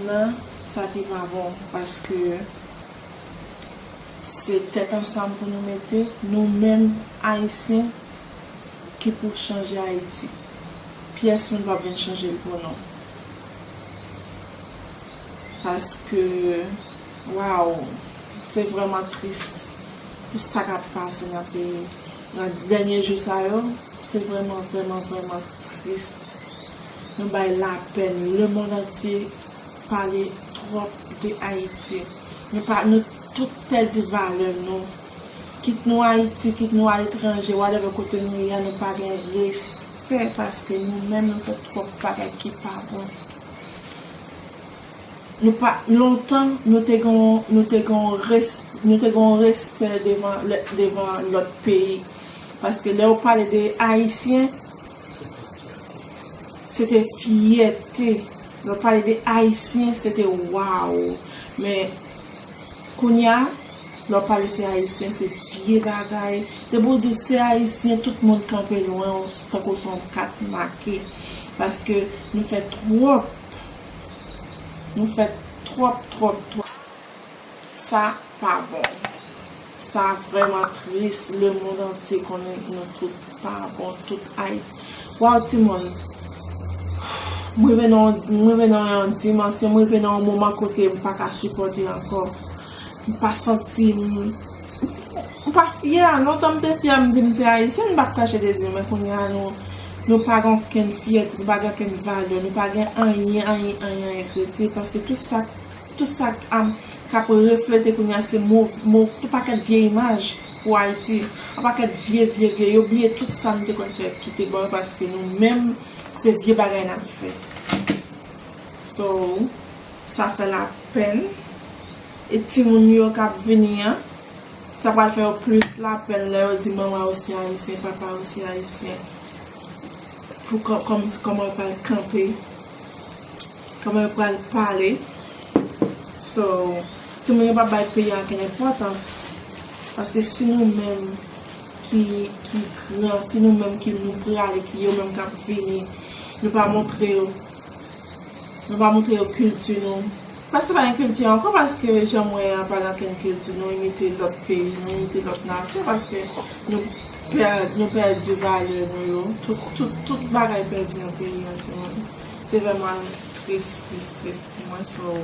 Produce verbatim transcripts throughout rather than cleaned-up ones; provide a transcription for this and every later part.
Nan, sa te pa bon, paske se tèt ansanm pou nou mete, nou menm Ayisyen ki pou chanje Ayiti. Pyès moun p ap vin chanje l pou nou. Paske, waw, se vrèman tris pou sa k ap pase nan peyi. Nan dènye jou sa yo, se vrèman, vrèman, vrèman tris. Nou bay lapèn. Lemonn antye pale twòp de Ayiti. Nou pa, nou tout pèdi valè nou. Kit nou Ayiti, kit nou aletranje, whatever kote nou ye a, nou pa gen respè paske nou menm nou fè twòp bagay ki pa bon. Nou pa, lontan, nou te gen, nou te gen res-, nou te gen respè devan, lè, devan lòt peyi. Paske lè w pale de Ayisyen, se te fyète. Lè w pale de Ayisyen, se te waw. Men, kounye a, lè w pale se Ayisyen, se vye bagay. Depi w di w se Ayisyen, tout moun kanpe lwen w, tankou se yon kat make. Paske nou fè twòp. Nou fè twòp, twòp, twòp. Sa pa bon. Sa vrèman tris. Lemonn antye konnen nou tout pa bon, tout Ayiti. Waw, timoun. M rive nan, m rive nan yon dimansyon, m rive nan yon moman kote m pa ka sipòte ankò. M pa santi m, m pa fyè. Lontan m te fyè, m di m se Ayisyen, m p ap kache de zye, men kounye a nou, nou pa gen okenn fyète, nou pa gen okenn valè, nou pa gen anyen, anyen, anyen, anyen k rete, paske tout sa, tout sa k, am, k ap reflete kounye a se mo, mo, tout pakèt vye imaj pou Ayiti. Yon pakèt vye, vye, vye. Yo bliye tout sa nou te konn fè kite bò yo paske nou menm, se vye bagay n ap fè. So, sa fè lapèn. E timoun yo k ap vini an, sa pral fè yo plis lapèn lè yo di manman yo se Ayisyen, papa yo se Ayisyen. Pou kò-, kòm, kòman yo pral kanpe, kòman yo pral pale. So, timoun yo p ap bay peyi a okenn enpòtans. Paske si nou menm ki, ki gran, si nou menm ki nou prale, ki yo menm k ap vini, nou pa montre yo, nou pa montre yo kilti nou. Paske pa gen kilti ankò, paske jan m wè a, pa gen okenn kilti, nou imite lòt peyi, nou imite lòt nasyon, paske nou pè-, nou pèdi valè nou yo. Tout, tout, tout bagay pèdi nan peyi an, timoun. Se vrèman tris, tris, tris pou mwen. So,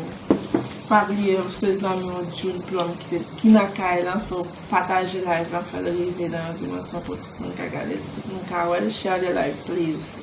pa bliye, se zanmi w June Plum ki te, ki nan kay lan. So, pataje live lan, fè l rive nan yon dimansyon pou tout moun ka gade l, tout moun ka wè l. Share the live, please.